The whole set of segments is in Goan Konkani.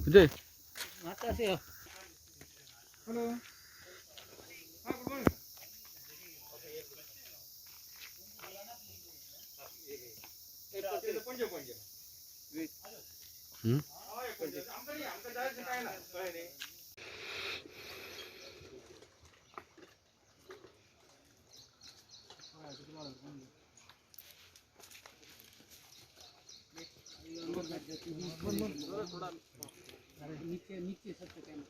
विजय हॅलो हां गुड मॉर्निंग. पणजे पणजे हय पणजे आमकां न्ही आमकां जाय तशें कांय ना कळ्ळें न्ही. नीचे नीचे सबसे पहले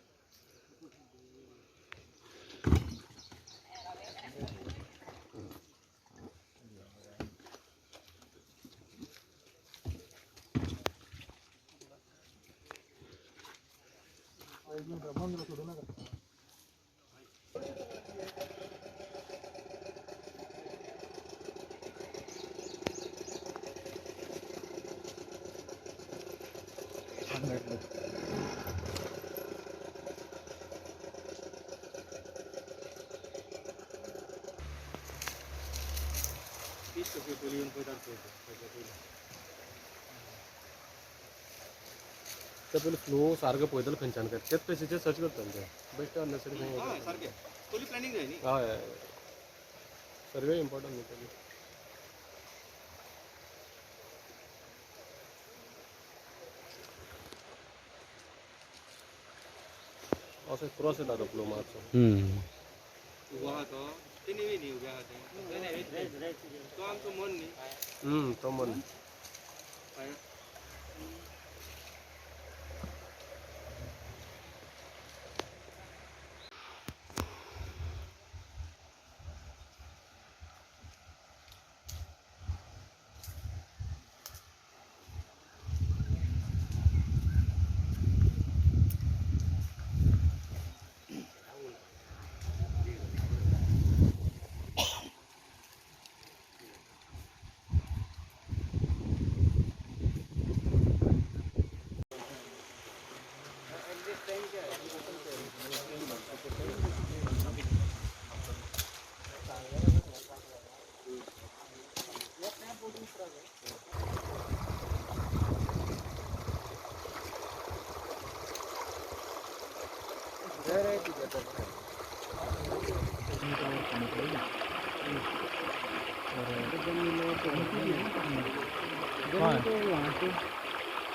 तीस टक्के पयलीं येवन पळयतात पळयता ते पयलीं फ्लो सारको पळयतलो खंयच्यान काय तेच प्लेसीचेर सर्च करतले ते बेश्टे अननेसरी हय सारकें पयलीं प्लॅनिंग जाय न्ही. हय सर्वे इम्पॉर्टंट न्ही पयलीं. असो क्रॉस येता तो फ्लो मातसो. उबो आहा तो ते नेवी न्ही उबे आहा ते तो आमचो मन न्ही. तो मन हय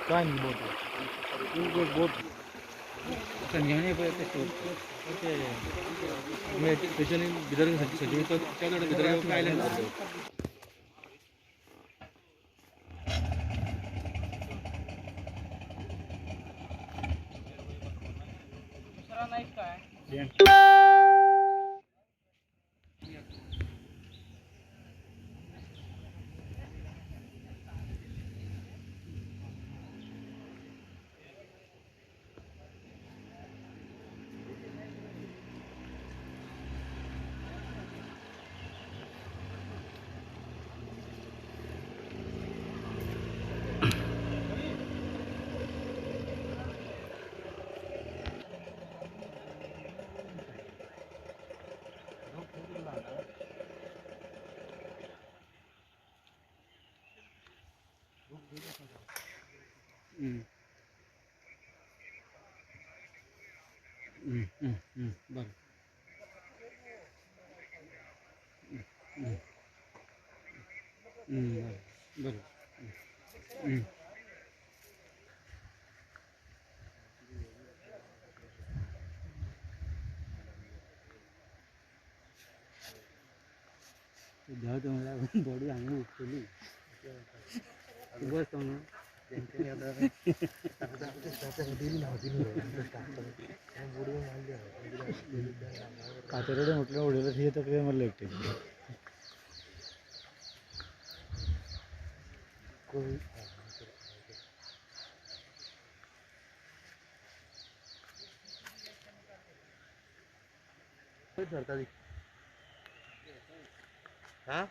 काय नाही बोट बोट संजीवनी स्पेशली भितर सजीव त्या भितर आयलंड. दुसरा नाही काय बरं बरं बरं. देव म्हणल्यार बॉडी हांगा उठतली बस न्हू. कातरडे म्हटलं उडयलं हे तकले मारलं एकटे. हां